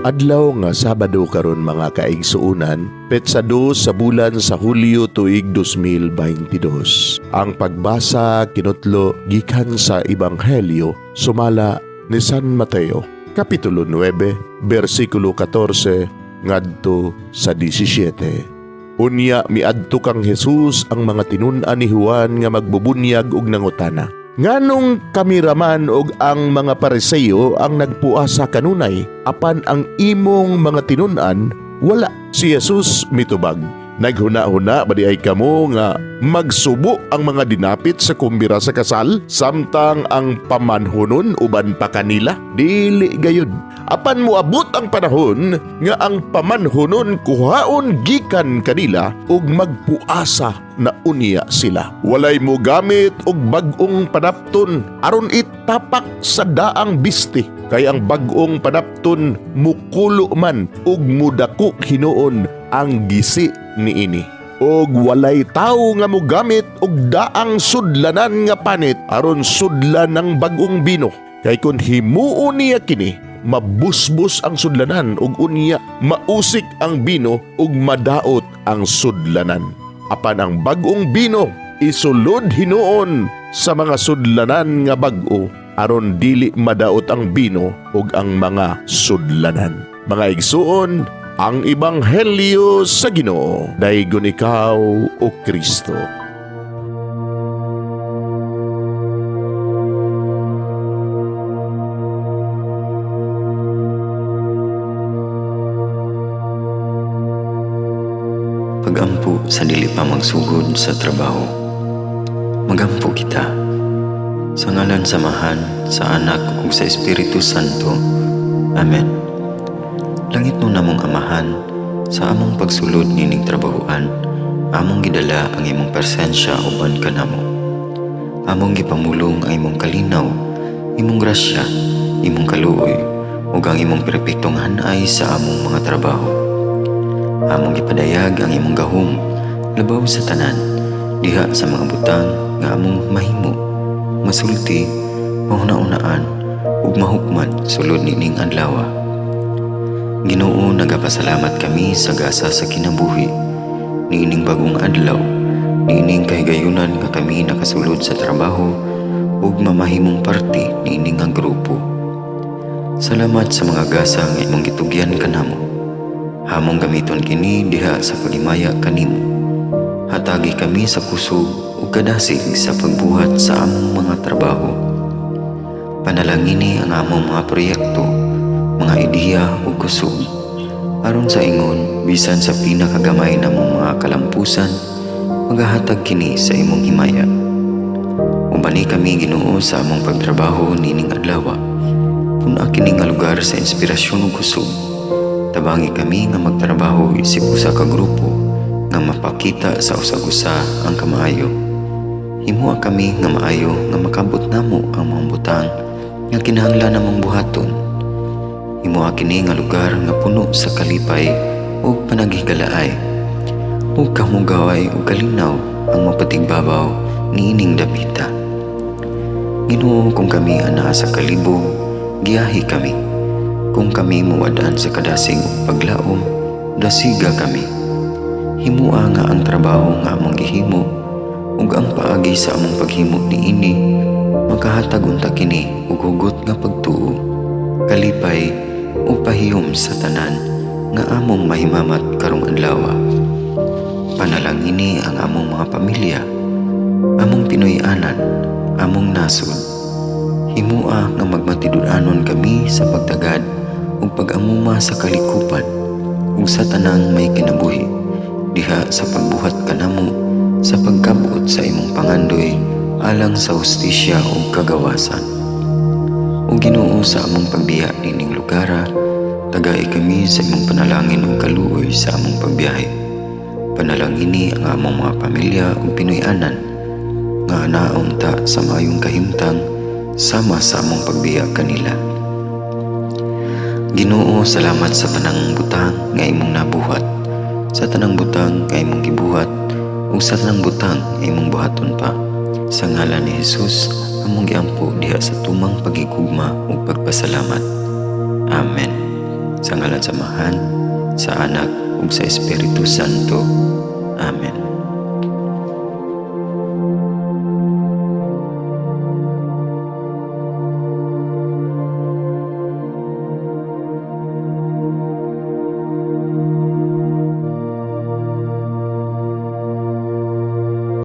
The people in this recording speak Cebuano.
Adlaw nga Sabado karon, mga kaigsuonan, petsa 2 sa bulan sa Hulyo, tuig 2022. Ang pagbasa kinutlo gikan sa Ebanghelyo sumala ni San Mateo, Kapitulo 9, bersikulo 14 ngadto sa 17. Unya miadto kang Jesus ang mga tinun-an ni Juan nga magbubunyag og nangutana, "Nganong kami raman og ang mga Pariseo ang nagpuasa kanunay, apan ang imong mga tinun-an wala?" Si Jesus mitubag, "Naghuna-huna ba diay kamo nga magsubo ang mga dinapit sa kumbira sa kasal samtang ang pamanhunon uban pa kanila? Dili gayud. Apan moabot ang panahon nga ang pamanhunon kuhaon gikan kanila ug magpuasa na unya sila. Walay mo gamit og bag-ong panapton aron itapak sa daang biste, kay ang bag-ong panapton mukulo man ug mudako hinuon ang gisi niini. Og walay tawo nga mogamit og daang sudlanan nga panit aron sudlan ng bag-ong bino. Kay kun himuon niya kini, mabusbos ang sudlanan ug unya mausik ang bino ug madaot ang sudlanan. Apan ang bag-ong bino isulod hinuon sa mga sudlanan nga bag-o aron dili madaot ang bino ug ang mga sudlanan." Mga igsuon, ang ebanghelyo sa Ginoo. Daygon ikaw, o Kristo. Pagampo sa dili pa magsugod sa trabaho. Magampo kita. Sa ngalan sa Amahan, sa Anak ug sa Espiritu Santo. Amen. Langit no namong Amahan, sa among pagsulod nining trabahoan, among gidala ang imong presensya uban kanamo. Among gipamulong ang imong kalinaw, imong grasya, imong kaluoy, ug ang imong perpektong hanay sa among mga trabaho. Among gipadayag ang imong gahom labaw sa tanan diha sa mga butang nga among mahimo, masulti, mahuna-unaan ug mahukman sulod nining adlaw. Ginoo, nagapasalamat kami sa gasa sa kinabuhi niining bagong adlaw, niining kahigayunan nga kami nakasulod sa trabaho ug mamahimong parte niini nga grupo. Salamat sa mga gasa nga imong gitugyan kanamo. Among gamiton kini diha sa paghimaya kanimo. Hatagi kami sa kusog ug kadasig sa pagbuhat sa among mga trabaho. Panalangini ang among mga proyekto, mga ideya ug kusog, aron sa ingon bisan sa pinakagamay namong mga kalampusan, magahatag kini sa imong himaya. Ubani kami, Ginoo, sa among pagtrabaho nining adlaw. Pun-a kini nga lugar sa inspirasyon ug kusog. Tabangi kami nga magtrabaho isip usa ka grupo nga mapakita sa usag-usa ang kamaayo. Himoa kami nga maayo nga makabot namo ang mga butang nga kinahanglan namong buhaton. Himoa kini nga lugar nga puno sa kalipay ug panaghigalaay, ug kamugaway ug kalinaw ang mapatigbabaw niining dapita. Ginoo, kung kami anaa sa kalibog, giyahi kami. Kung kami muwad-an sa kadasig ug paglaom, dasiga kami. Himoa nga ang trabaho nga among gihimo ug ang paagi sa among paghimo niini makahatag unta kini og hugot nga pagtuo, kalipay ug pahiyom sa tanan nga among mahimamat karong adlaw. Panalangini ang among mga pamilya, among Pinoy-anan, among nasod. Himoa nga magmatinud-anon kami sa pagtagad ug pag-amuma sa kalikupan ug sa tanang may kinabuhi diha sa pagbuhat kanamo sa pagkabot sa imong pangandoy alang sa hustisya ug kagawasan. O Ginoo, sa among pagbiya nining lugara, tagai kami sa imong panalangin ug kaluoy sa among pagbiyahe. Panalangini ang among mga pamilya ug Pinoy-anan nga anaon ta sa maayong kahimtang sama sa among pagbiya kanila. Ginoo, salamat sa tanang butang nga imong nabuhat, sa tanang butang nga imong gibuhat, ug sa tanang butang nga imong buhaton pa. Sa ngalan ni Jesus, among giampo diha sa tumang pagigugma ug pagpasalamat. Amen. Sa ngalan sa Amahan, sa Anak ug sa Espiritu Santo.